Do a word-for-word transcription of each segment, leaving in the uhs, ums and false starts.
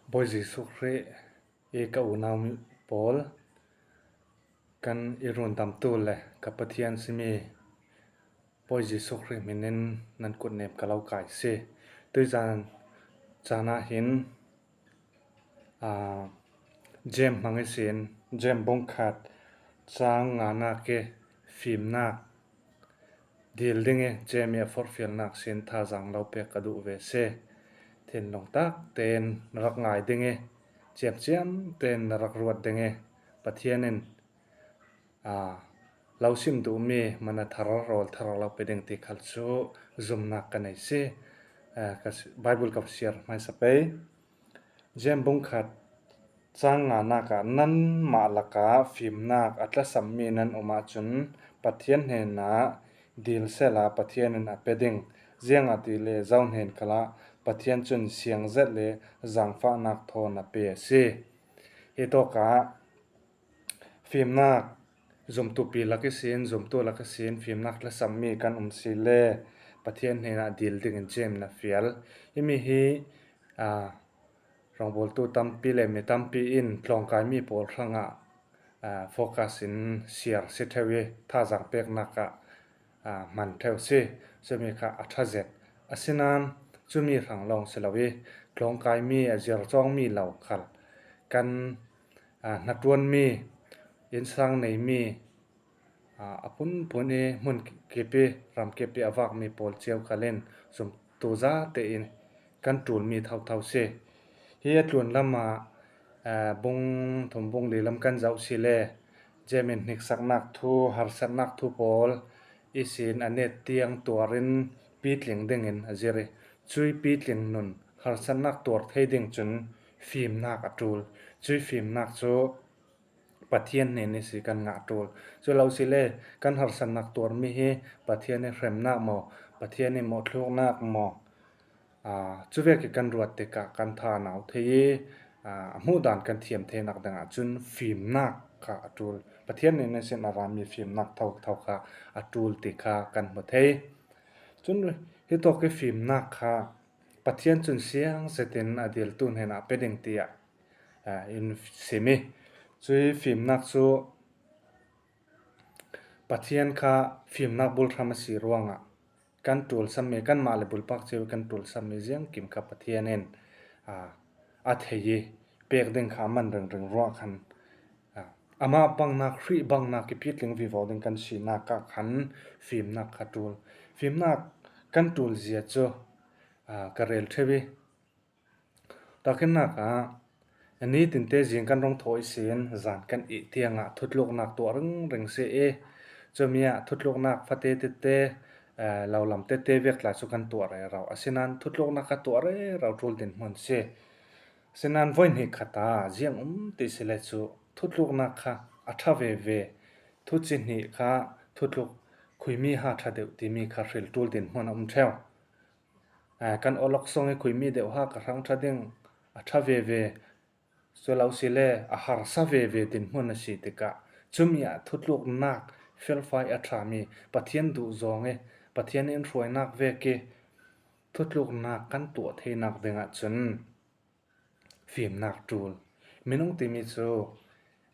Bawi Jesuh Khrih i ka unau mi pawl, kan i rundamtu le ka Pathian simi Bawi Jesuh Khrih hminin nan kutnem ka lo kai si. Tuizan cana hin, aa, James hmang i sin, James bung khat cang ngana ke fimnak dil ding i, James i a forhfialnak sin thazang lo pek ka duh ve si. Thinlung tak tein na rak ngai ding i, ciamciam tein na rak ruat ding i, Pathian in, aa, lo sim duhmi mana thar rawl thar lo pe ding ti khal cu zumnak ka nei si. Aa, ka si-, Bible ka siar hmaisa pei. James bung khat cang nganak ah, nanmah lakah fimnak a tlasammi nan um ahcun Pathian hnenah dil sehla Pathian in a pe ding. Ziangahtile zohhnen khalah Pathian cun siangzet le zaangfahnak thawn a pe a si. Hi tawkah fimnak zumtupi lak ihsin, zumtu lak ihsin fimnak tlasammi kan um si le Pathian hnenah dil dingin James na fial. Himi hi, aa, rawngbawltu tampi le mi tampi in tlawngkaimi pawl hrangah, aa, focus in siar si ṭheu i, thazang peknak ah, aa, hman ṭheu si. Cumi kha a ṭha zet. Asinain cumi hrang lawng si lo i, tlawngkaimi a zir cawngmi lo khal kan, aa, hnaṭuanmi, innsang neimi, aa, a phunphun i hmun kip i, ram kip i a vakmi pawl cio khal in zumtu zate in kan ṭulmi thotho si. Hi a tlunlam ah, aa, bung thum bung li lam kan zoh si le, James in hniksaknak thu, harsatnak thu pawl ihsin a net tiang tuar in pitling dingin a zir i, cui pitling nun harsatnak tuar thei ding cun fimnak a ṭul. Cui fimnak cu Pathian hnen ihsi kan ngah ṭul. Cu lo si le, kan harsatnak tuarmi hi Pathian i hremnak maw, Pathian i mawhthluknak maw, aa, cuvek i kan ruat tikah kan tha a nau thei i, aa, a hmuh dan kan thiam theinak dingah cun fimnak kha a ṭul. Pathian hnen ihsin a rami fimnak thotho kha a ṭul ti kha kan hmu thei. Cun hi tawk i fimnak kha Pathian cun siang zetin a diltu hnenah pe ding tiah, aa, in sim i, cui fimnak cu Pathian kha fimnak bulhram a si ruangah kan ṭulsammi, kanmah le bulpak cio i kan ṭulsammi ziangkim kha Pathian in, aa, a thei i pek ding kha a man ringring ruah khan, aa, amah bangnak, Khrih bangnak i pitling vivo ding kan sinak ah khan fimnak kha ṭul. Fimnak kan ṭul zia cu, aa, ka rel ṭheu i, takhinnak ah, nitin te zing kan rung thaw ihsin zan kan ih tiangah thutluknak tuah ringring si i, cumi ah thutluknak fate tete, eh, lo lam tete vek tla cu kan tuah rero. Asinain thutluknak kha tuah rero ṭul dinhmun si. Asinain voi hnih khat ah ziang um ti si le cu thutluknak kha a ṭha veve, thuci hnih kha thutluk khuimi ha ṭha deuh timi kha hril ṭul dinhmun a um ṭheu. Aa, kan awlok song i khuimi deuh ha ka hrang ṭha ding a ṭha veve, cu lo si le a harsa veve dinhmun a si tikah, cumi ah thutluknak felfai a ṭhami Pathian duh zong i Pathian in hruainak vek i thutluknak kan tuah theinak dingah cun fimnak ṭul. Minung timi cu,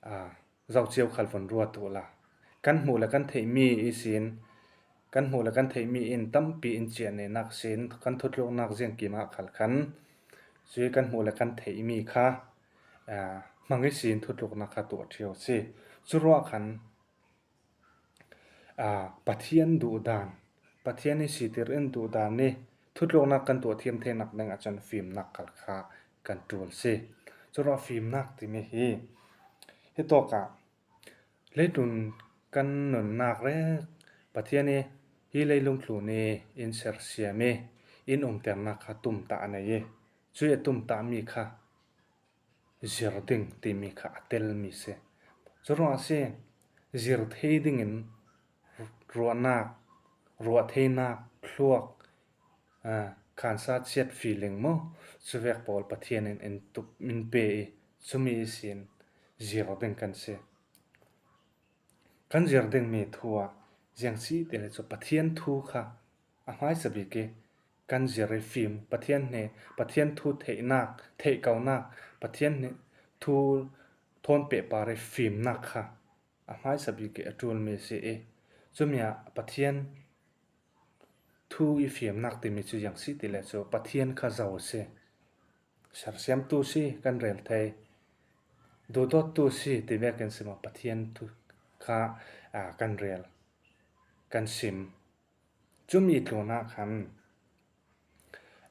aa, zoh cio khal vun ruat uhla. Kan hmuh le kan theihmi ihsin, kan hmuh le kan theihmi in tampi in ciah nenak sin, kan thutluknak ziangkim ah khal khan, cui kan hmuh le kan theihmi kha, aa, hmang ihsin thutluknak kha tuah ṭhio si. Curuah khan, aa, Pathian duhdan, Pathian i sitir in duhdan i thutluknak kan tuah thiam theinak dingah cun fimnak khal kha kan ṭul si. Curuah fimnak timi hi, hi tawkah leitlun kan nunnak rek Pathian i hi leilung tlun i in sersiam i in umternak kha tumtah a nei i, cui a tumtahmi kha zir ding timi kha a telmi si. Curuah a si, zir thei dingin ruahnak, ruah theinak, thluak, aa, khansa chiat feeling maw, cuvek pawl Pathian in in tup, in pe i, cumi ihsin zir ding kan si. Kan zir dingmi thu ah ziang si ti le cu Pathian thu kha a hmaisa bik i kan zir i fim, Pathian hne, Pathian thu theihnak, theihkonak, Pathian hne thu thawn pehpar i fimnak kha a hmaisa bik i a ṭul mi si i. Cumi ah Pathian thu i fimnak timi cu ziang si ti le cu Pathian kha zo a si. Sersiamtu si kan rel thei. Duhdawttu si ti vekin si maw Pathian thu kha, aa, kan rel, kan sim. Cumi tlunah khan,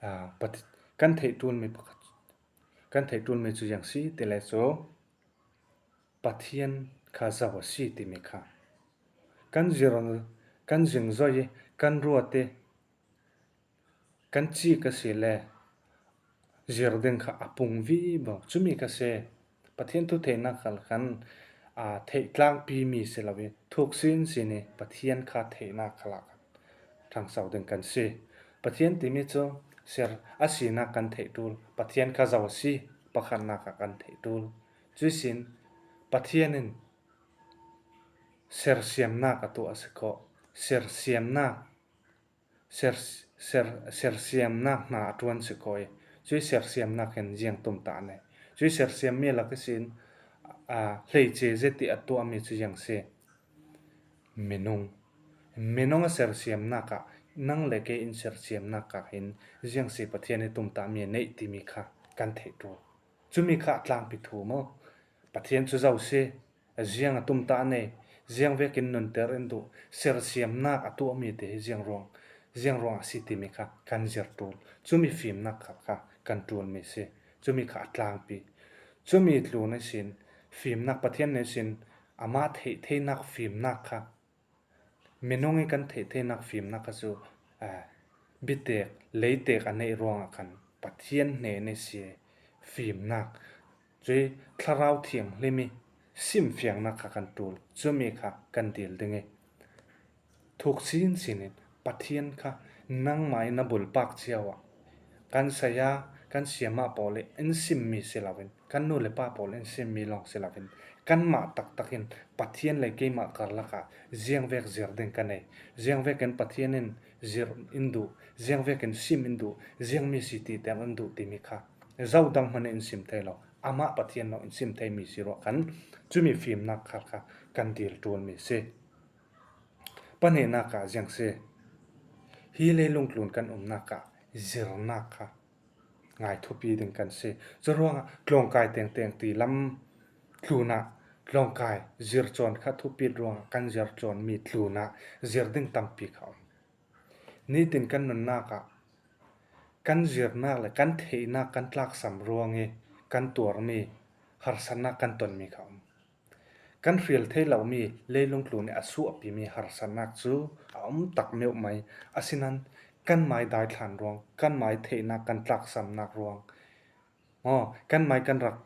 aa, Path-, kan theih ṭulmi pakhat, kan theih ṭulmi cu ziang si ti le cu Pathian kha zo a si timi kha kan zir, kan zingzoi i kan ruat i kan cik a si le zir ding kha a pung vivo. Cumi kha si. Pathian thu theihnak khal khan, aa, theih tlangpi mi si lo i thuk sinsin i Pathian kha theihnak khal ah khan ṭhangso ding kan si. Pathian timi cu ser a sinak kan theih ṭul, Pathian kha zo a si pakhatnak ah kan theih ṭul. Cuih sin Pathian in sersiamnak a tuah a si khawh. Sersiamnak, ser, ser, sersiamnak hna a ṭuan si khawh i, cuih sersiamnak hin ziang tumtah a nei. Cuih sersiammi lak ihsin, aa, hleice zet i a tuahmi cu ziang si. Minung. Minung a sersiamnak ah, nang le kei in sersiamnak ah hin ziang si Pathian i tumtahmi a neih timi kha kan theih ṭul. Cumi kha a tlangpi thu maw? Pathian cu zo si, ziang a tumtah a nei, ziang vekin nunter in duh, sersiamnak a tuahmi te hi ziang ruang, ziang ruang a si timi kha kan zir ṭul. Cumi fimnak khal kha kan ṭulmi si. Cumi kha a tlangpi. Cumi tlun ihsin fimnak, Pathian ihsin amah theih theinak fimnak kha, minung i kan theih theinak fimnak kha cu, aa, biatek, leitek a neih ruangah khan Pathian hnen i si fimnak, cuih Thlarau Thianghlim i simfiangnak kha kan ṭul. Cumi kha kan dil ding i, thuk sinsin in Pathian kha nangmah i na bulpak cio ah, kan saya, kan siamah pawl i in simmi si loin, kan nu le pa pawl in simmi lawng si loin, kanmah taktak in Pathian le keimah karlak ah ziang vek zir ding ka nei, ziang vekin Pathian in zir in duh, ziang vekin sim in duh, ziangmi si ti ter in duh timi kha zo dang hmanh in sim thei lo, amah Pathian lawng in sim theimi si ruah khan cumi fimnak khal kha kan dil ṭulmi si. Pahnihnak ah ziang si. Hi leilung tlun kan umnak ah zirnak kha ngai thupi ding kan si. Curuangah tlawngkai tengteng ti lam tlunah tlawngkai zir cawn kha thupi ruangah kan zir cawnmi tlunah zir ding tampi kha um. Nitin kan nunnak ah kan zirnak le kan theihnak kan tlaksam ruang i kan tuarmi harsatnak kan tonmi kha um. Kan hrial thei lomi leilung tlun i a suahpimi harsatnak cu a um tak meuh mai. Asinain kan mai daithlan ruang, kan mai theihnak kan tlaksamnak ruang, aw, kan mai kan rak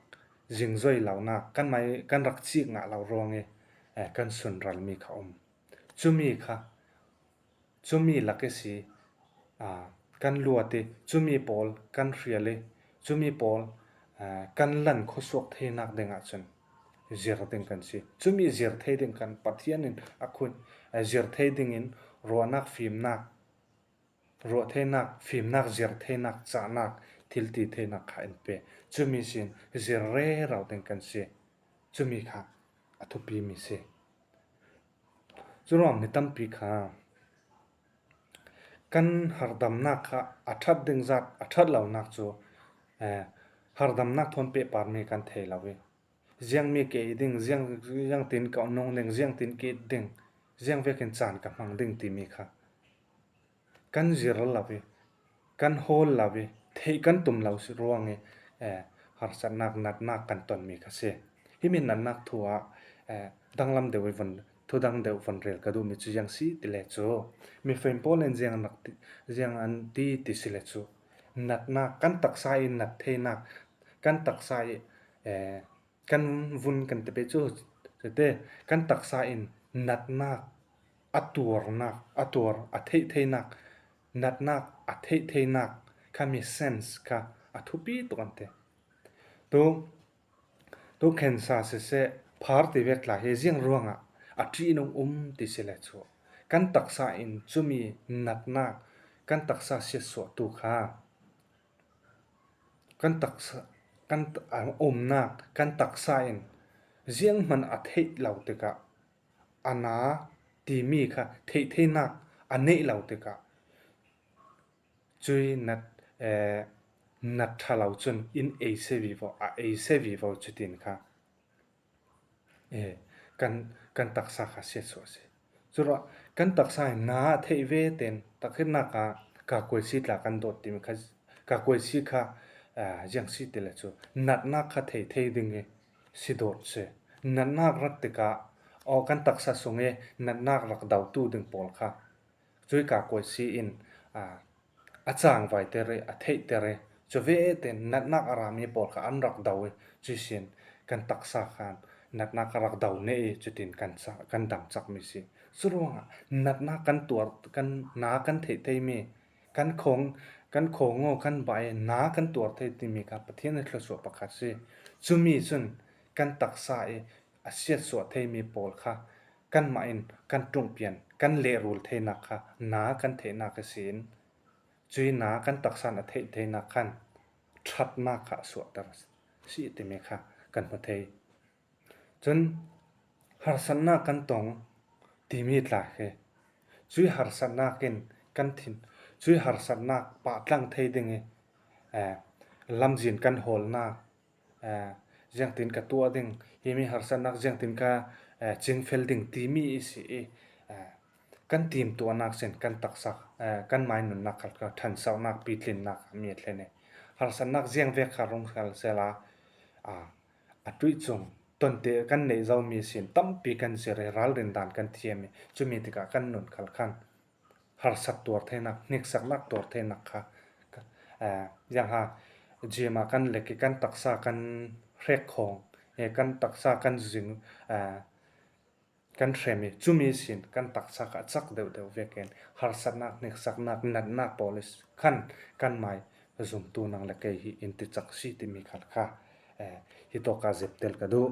zingzoi lonak, kan mai kan rak cik ngah lo ruang i, eh, kan sunralmi kha um. Cumi kha, cumi lak i si, aa, kan luat i, cumi pawl kan hrial i, cumi pawl, aa, kan lan khuasuak theinak ding ahcun zir ding kan si. Cumi zir thei ding khan Pathian in a khun, aa, zir thei dingin ruahnak, fimnak, ruah theinak, fimnak, zir theinak, cahnak, thil ti theinak kha in pe. Cumi sin zir rero ding kan si. Cumi kha a thupi mi si. Curuang mi tampi kha kan hardamnak kha a ṭhat ding zat, a ṭhat lonak cu, eh, hardamnak thawn pehparmi kan thei lo i, ziangmi ke i ding, ziang, ziangtin ka nung ding, ziangtin ke i ding, ziang vekin caan ka hmang ding timi kha kan zir lo i, kan hawl lo i, theih kan tum lo si ruang i, eh, harsatnak, natnak kan tonmi kha si. Himi natnak thu ah, eh, danglam deuh i von, thu dang deuh von rel ka duhmi cu ziang si ti le cu, mifim pawl in ziang rak ti, ziang an ti ti si le cu, natnak, kan taksa i nat theinak, kan taksa i, eh, kan vun kan ti pei cu, tete, kan taksa in natnak, a tuarnak, a tuar, a theih theinak, natnak, a theih theinak kha mi sense kha a thupi tuk an ti. Tu, tu cancer siseh, phar ti vek tla hi ziang ruangah a ṭihnung um ti si le cu, kan taksa in cumi natnak, kan taksa siatsuahtu kha, kan taksa, kan t-, a umnak, kan taksa in zianghman a theih lo tikah a na timi kha theihtheinak a neih lo tikah cui nat, eh, nat ṭha lo cun in ei se vivo, a ei se vivo cutin kha, eh, kan, kan taksa kha siatsuah a si. Curuah kan taksa in na a theih ve tein takhirnak ah kakuaisi tla kan dawt timi kha, kakuaisi kha, ah, ziang si ti le cu natnak kha thei thei ding i si dawt si. Natnak rat tikah aw kan taksa sung i natnak rak dotu ding pawl kha cui kakuaisi in, aa, a cangvaiter i, a theihter i, cu ve tein natnak a rami pawl kha an rak do i, cuihsin kan taksa khan natnak a rak do ne i, cutin kan ca-, kan dam cakmi si. Curuangah natnak kan tuar, kan na kan theih theimi, kan khawng, kan khawng aw kan bah i na kan tuar thei timi kha Pathian i thluasuah pakhat si. Cumi cun kan taksa i a siatsuah theimi pawl kha kanmah in kan ṭungpian, kan lehrul theinak kha na kan theihnak a si in, cui na kan taksa in a theih theinak khan ṭhatnak kha a suahter a si timi kha kan hmu thei. Cun harsatnak kan tong timi tla khi, cui harsatnak in kan thin, cui harsatnak pahtlang thei ding i, eh, lamzin kan hawlnak, eh, ziangtin ka tuah ding, himi harsatnak ziangtin ka, eh, cingfel ding timi i si i, eh, kan timtuahnak sin kan taksa, eh, kan mainunnak khal kha ṭhansauhnak, pitlinnak mi a thlen i harsatnak ziangvek kha rung khal sela, ah, a ṭuih cung tonte kan neih zomi sin tampi kan zir i ralrin dan kan thiam i cumi tikah kan nun khal khan harsat tuar theinak, hniksaknak tuar theinak kha, ka, aa, ziangha, gym ah kan lek i kan taksa kan hrek khawng, e, kan taksa kan zing, aa, kan hrem i cumi sin kan taksa kha a cak deuhdeuh vekin harsatnak, hniksaknak, natnak pawl i khan kan mai zumtu nang le kei hi in ti cak si timi khal kha, e, hi tawka zeptel ka duh.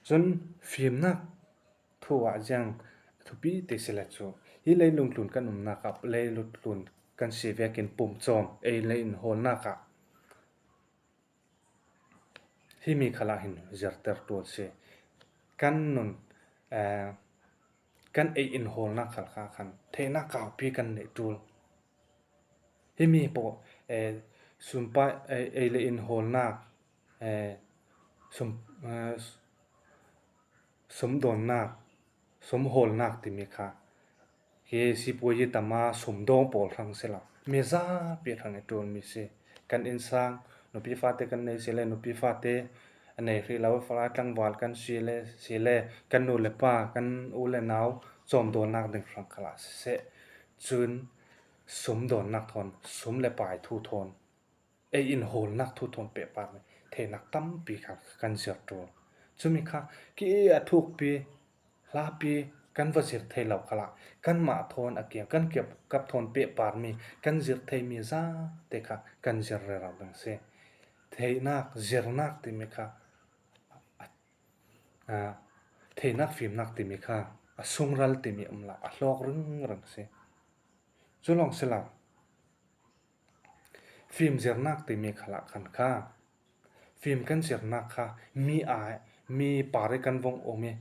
Cun fimnak thu ah ziang thupi te si le cu, hi leilung tlun kan umnak ah, leilung tlun kan si vekin pumcawm ei le in hawlnak ah himi khal ah hin zirter ṭual si. Kan nun, eh, kan ei in hawlnak khal kha khan theihnak kaupi kan neih ṭul. Himi pawh, eh, sumpai, eh, ei le in hawlnak, eh, sum, eh, sumdawnnak, sumhawlnak timi kha, hi sipuayi tama sumdawng pawl hrang si lo. Mi zapi hrang i ṭulmi si. Kan innsang, nupi fate kan nei si le, nupi fate a nei hrih lo, fala tlangval kan si le, si le, kan nu le pa, kan u le nau, cawmdawlnak ding hrang khalah siseh. Cun sumdawnnak thawn, sum le pai thu thawn, ei in hawlnak thu thawn pehparmi theinak tampi kha kan zir ṭul. Cumi kha ki a thukpi, hlapi kan va zir thei lo khalah, kanmah thawn a kiang, kan kiap, kap thawn pehparmi, kan zir theimi zate kha kan zir rero ding si. Theihnak, zirnak timi kha, a, a, theihnak, fimnak timi kha a sungral timi um lo, a hlawk ringring si. Cu lawng si lo. Fim zirnak timi khalah khan kha, fim kan zirnak kha mi ai, mi par i kan vong um i,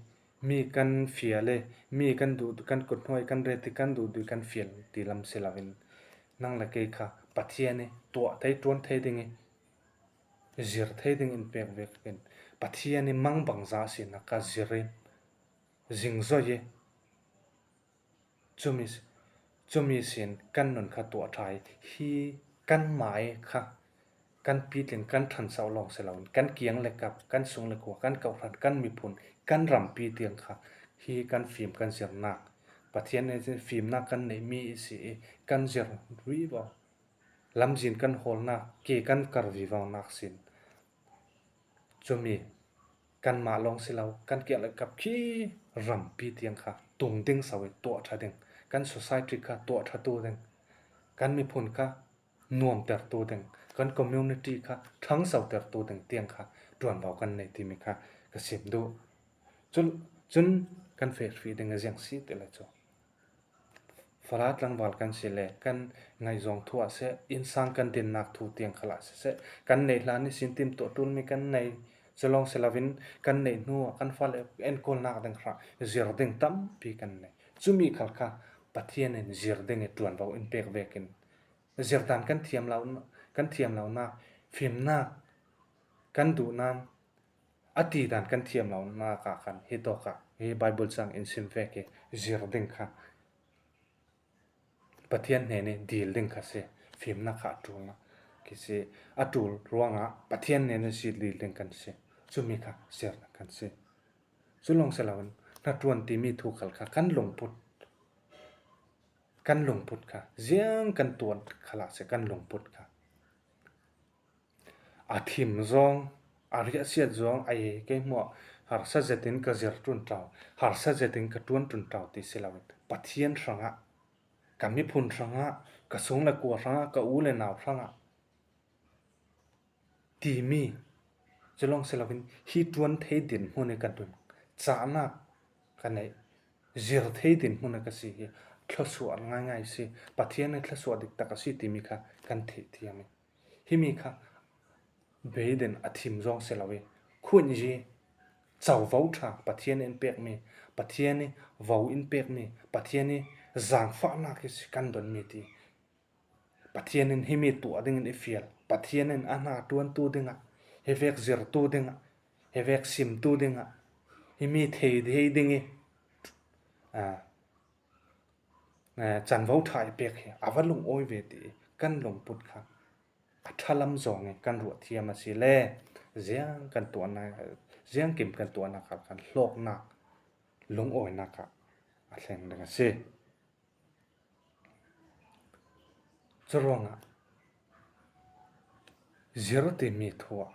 mi kan fial i, mi kan duh, kan kuthnuai, kan ret i, kan duhduh kan fial ti lam si loin, nang le kei kha Pathian i tuah thei, ṭuan thei ding i, zir thei ding in pek vekin, Pathian i mangbangza sinak kha zir i, zingzoi i, cumi, cumi sin kan nun kha tuah ṭha i, hi kanmah i kha kan pitlin, kan ṭhanso lawng si loin, kan kiang le kap, kan sung le kua, kan kawhhran, kan miphun, kan rampi tiang kha hi kan fim, kan zirnak, Pathian i fimnak kan neihmi i si i, kan zir vivo. Lamzin kan hawlnak, ke kan kar vivonak sin. Cumi kanmah lawng si lo, kan kiang le kap khi rampi tiang kha tung ding so i tuah ṭha ding, kan society kha tuah ṭhatu ding, kan miphun kha nuamtertu ding, kan community kha ṭhangsotertu ding tiang kha ṭuanvo kan nei timi kha ka sim duh. Cun, cun kan fehfih ding a ziang si ti le cu, Falam tlangval kan si le kan ngaihzawng thu ah seh, innsang kan dinnak thu tiang khal ah siseh, kan neih hlan ihsin timtuah ṭulmi kan nei. Culawng si loin kan neih hnuah kan fale enkawlnak ding hrang zir ding tampi kan nei. Cumi khal kha Pathian in zir ding i ṭuanvo in pek vekin zirdan kan thiam lo, kan thiam lonak, fimnak, kan duhnak, a tidan kan thiam lonak ah khan hitawkah hi Bible cang in sim vek i zir ding kha Pathian hnen i dil ding kha si. Fimnak kha a ṭulnak khi si, a ṭul ruangah Pathian hnen i si dil ding kan si. Cumi kha zirnak kan si. Culawng si loin hnaṭuan timi thu khal kha kan lungput, kan lungput kha ziang kan tuan khal ah seh kan lungput kha a thim zawng, a riahsiat zawng a ei kei hmuah harsa zetin ka zir ṭunṭau, harsa zetin ka ṭuan ṭunṭau ti si loin Pathian hrangah, ka miphun hrangah, ka sung le kua hrangah, ka u le nau hrangah timi. Culawng si loin hi ṭuan thei dinhmun i ka ṭun, cahnak ka neih, zir thei dinhmun i ka si hi thlawsuah ngaingai si, Pathian i thlawsuah diktak a si timi kha kan theih thiam i himi kha beidin a thim zawng si lo i khunyi covo ṭha Pathian in pekmi, Pathian i vo in pekmi, Pathian i zangfahnak i si kan donmi ti Pathian in himi tuah dingin i fial. Pathian in a hna ṭuantu dingah, hi vek zirtu dingah, hi vek simtu dingah, himi thei thei ding i, a, a, canvo ṭha i pek hi a va lungawi ve ti kan lungput kha a ṭhalam zawng i kan ruah thiam a si le ziang kan tuahnak, ziangkim kan tuahnak khal khan hlawknak, lungawinak ah a thleng ding a si. Curuangah zir timi thu ah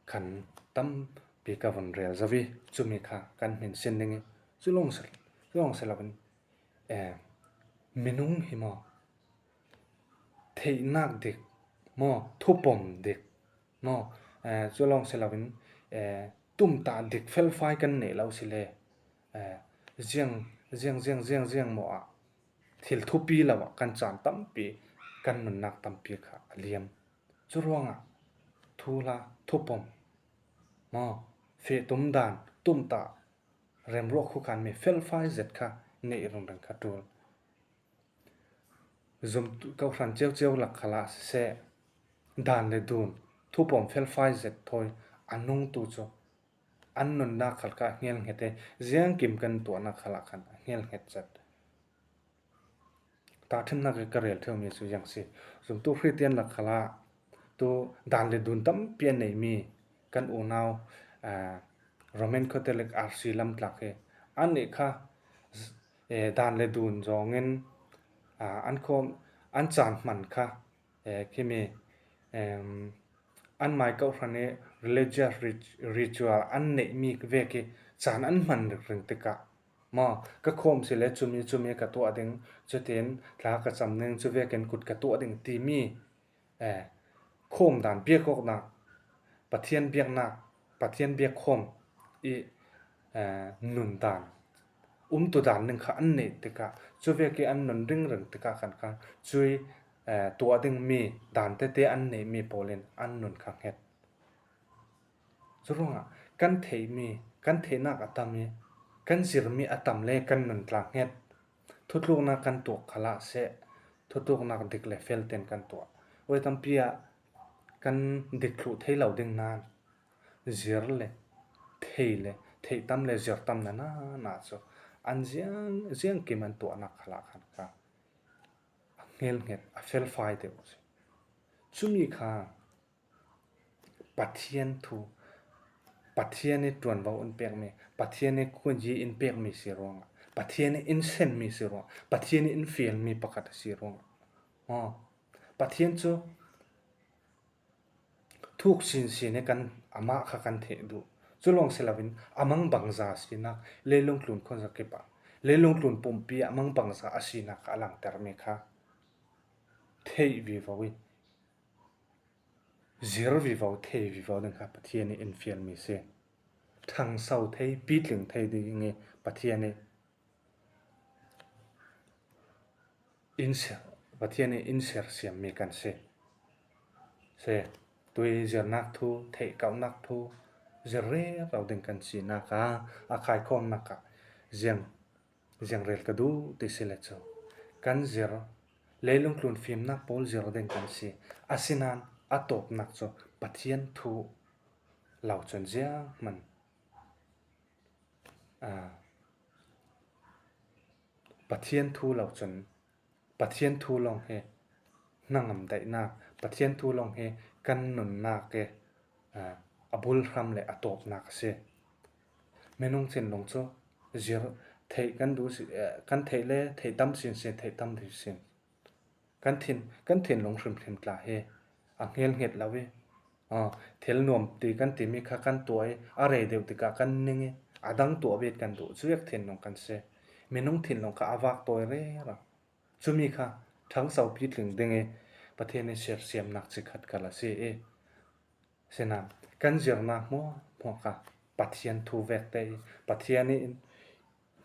khan tampi ka vun rel zo i cumi kha kan hminsin ding i culawng si, culawng si loin, eh, minung hi maw, theihnak dik maw, thupom dik maw, eh, culawng si loin, eh, tumtah dik felfai kan neih lo si le, eh, ziang, ziang, ziang, ziang, ziang maw ah thil thupi lo ah kan caan tampi, kan nunnak tampi kha a liam. Curuangah thuhla, thupom maw, feh tum dan, tumtah remruak khukhanmi felfai zet kha neih ringring kha ṭul. Zumtu kohhran ciauciau lak khal ah siseh, dan le dun, thupom felfai zet thawi a nungtu cu an nunnak khal kha a hnialhnget i ziangkim kan tuahnak khal ah khan a hnialhnget zet. Tahṭhimnak i ka rel ṭheumi cu ziang si. Zumtu Khristian lak khal ah tu dan le dun tampi a neimi kan unau, aa, Roman Catholic R C lamtlak hi an nih kha, eh, dan le dun zawngin, aa, an khawm, an caan hman kha, eh, khimi, em, an mai kohhran i religious rit-, ritual an neihmi vek i caan an hman ringring tikah, maw, ka khawm si le cumi, cumi ka tuah ding, cutin thla ka cam ding, cu vekin kut ka tuah ding timi, eh, khawm dan biak awknak, Pathian biaknak, Pathian biak khawm i, eh, nun dan, umtu dan ding kha an neih tikah, cu vek i an nun ringring tikah khan kha cui, eh, tuah dingmi dan tete an neihmi pawl in an nun kha hnget. Curuangah kan theihmi, kan theihnak a tam i kan zirmi a tam le kan nun tla hnget. Thutluknak kan tuak khal ah seh, thutluknak dik le fel ten kan tuah. Voi tampi ah kan dik thluh thei lo ding nan zir le thei le theih tam le zir tam na na na cu an ziang, ziangkim an tuahnak khal ah khan kha a hnialhnget, a felfai deuh a si. Cumi kha Pathian thu, Pathian i ṭuanvo in pekmi, Pathian i khunyi in pekmi si ruangah, Pathian i in senmi si ruangah, Pathian i in fialmi pakhat a si ruangah, aw, Pathian cu thuk sinsin i kan, amah kha kan theh duh. Cu lawng si loin a mangbangza sinak, leilung tlun khuazakip ah, leilung tlun pumpi ah mangbangza a sinak kha a langtermi kha theih vivo i, zir vivo, thei vivo ding kha Pathian i in fialmi si. Ṭhangso thei, pitling thei ding i Pathian i in ser, Pathian in in sersiam mi kan si. Se, tui zirnak thu, theihkauhnak thu, zir rero ding kan sinak a, a khaikhawmnak ah ziang, ziang rel ka duh ti si le cu, kan zir, leilung tlun fimnak pawl zir ding kan si. Asinain a tawpnak cu Pathian thu lo cun zianghman, aa, Pathian thu lo cun, Pathian thu lawng hi hnangam daihnak, Pathian thu lawng hi kan nunnak i, aa, a bulhram le a tawpnak a si. Minung thinlung cu zir theih kan duh si, aa, kan theih le theih tam sin si, theih tam dih sin. Kan thin, kan thinlung hrimhrim tla hi a hngelhnget lo i, aa, thil nuam ti kan timi kha kan tuah i, a rei deuh tikah kan ning i, a dang tuah bet kan duh, cuek thinlung kan si. Minung thinlung kha a vak tawi rero. Cumi kha ṭhangsopi tling ding i Pathian i sersiamnak cikhat kal a si i, sinain kan zirnak hmuahhmuah kha Pathian thu vekte i, Pathian i in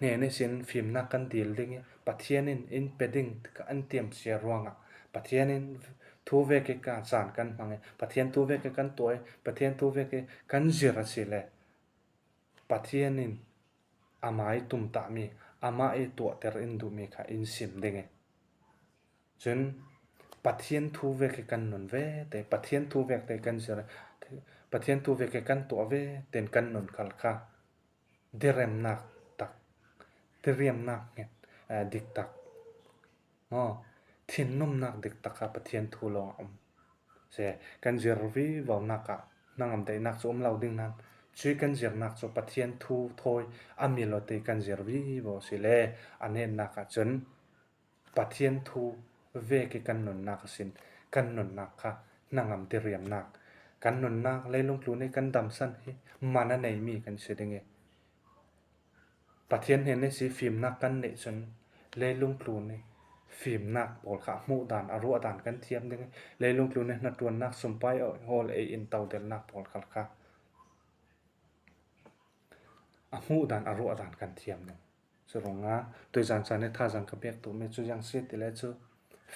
hnen ihsin fimnak kan dil ding i, Pathian in in pe ding tikah an tiamsia ruangah Pathian in thu vek i ka caan kan hmang i, Pathian thu vek i kan tuah i, Pathian thu vek i kan zir a si le Pathian in amah i tumtahmi, amah i tuahter in duhmi kha in sim ding i, cun Pathian thu vek i kan nun ve te, Pathian thu vek te kan zir, Pathian thu vek i kan tuah ve ten kan nun khal kha diremnak tak, diriamnak nget, eh, dik tak, maw, thinnumnak dik tak kha Pathian thu lawng a um. Se, kan zir vivonak ah hnangam daihnak cu um lo ding nain, cui kan zirnak cu Pathian thu thawi a mi lo te kan zir vivo si le a netnak ah cun Pathian thu vek i kan nunnak a sin, kan nunnak kha hnangam diriamnak, kan nunnak leilung tlun i kan damsan hi man a neimi kan si ding i, Pathian hnen ihsi fimnak kan neih cun leilung tlun i fimnak pawl kha a hmuh dan a ruah dan kan thiam ding i, leilung tlun i hnaṭuannak sumpai hawl ei in todelnak pawl khal kha a hmuh dan a ruah dan kan thiam ding. Curuangah tuizan caan i thazaang ka pek tu mi cu ziang si ti le cu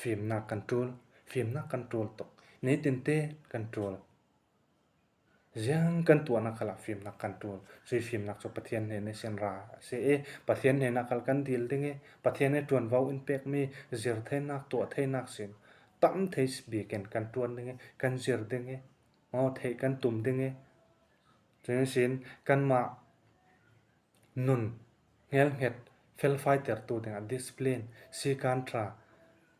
fimnak kan ṭul, fimnak kan ṭul tuk, nitin te kan ṭul. Ziang kan tuahnak khalah fimnak kan ṭul. Cui fimnak cu Pathian hnen ihsin ra a si i, Pathian hnenah khal kan dil ding i, Pathian i ṭuanvo in pekmi zir theinak, tuah theinak sin tam thei bik in kan ṭuan ding i, kan zir ding i, maw, theih kan tum ding i, cun sin kanmah nun hngelhnget felfaitertu dingah discipline, sikan ṭha,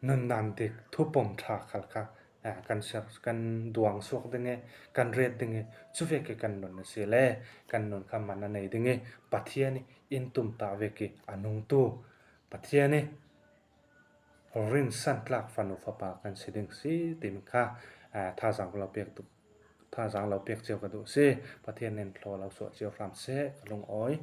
nundan dik, thupom ṭha khal kha, eh, kan ser, kan duang suak ding i, kan ret ding i, cuvek i kan nun a si le kan nun kha man a nei ding i, Pathian i in tumtah vek i a nungtu, Pathian i rinsan tlak fanu fapa kan si ding si timi kha, eh, thazaang lo pek tu, thazaang lo pek cio ka duh si. Pathian in thlaw lo suah cio hram seh ka lungawi.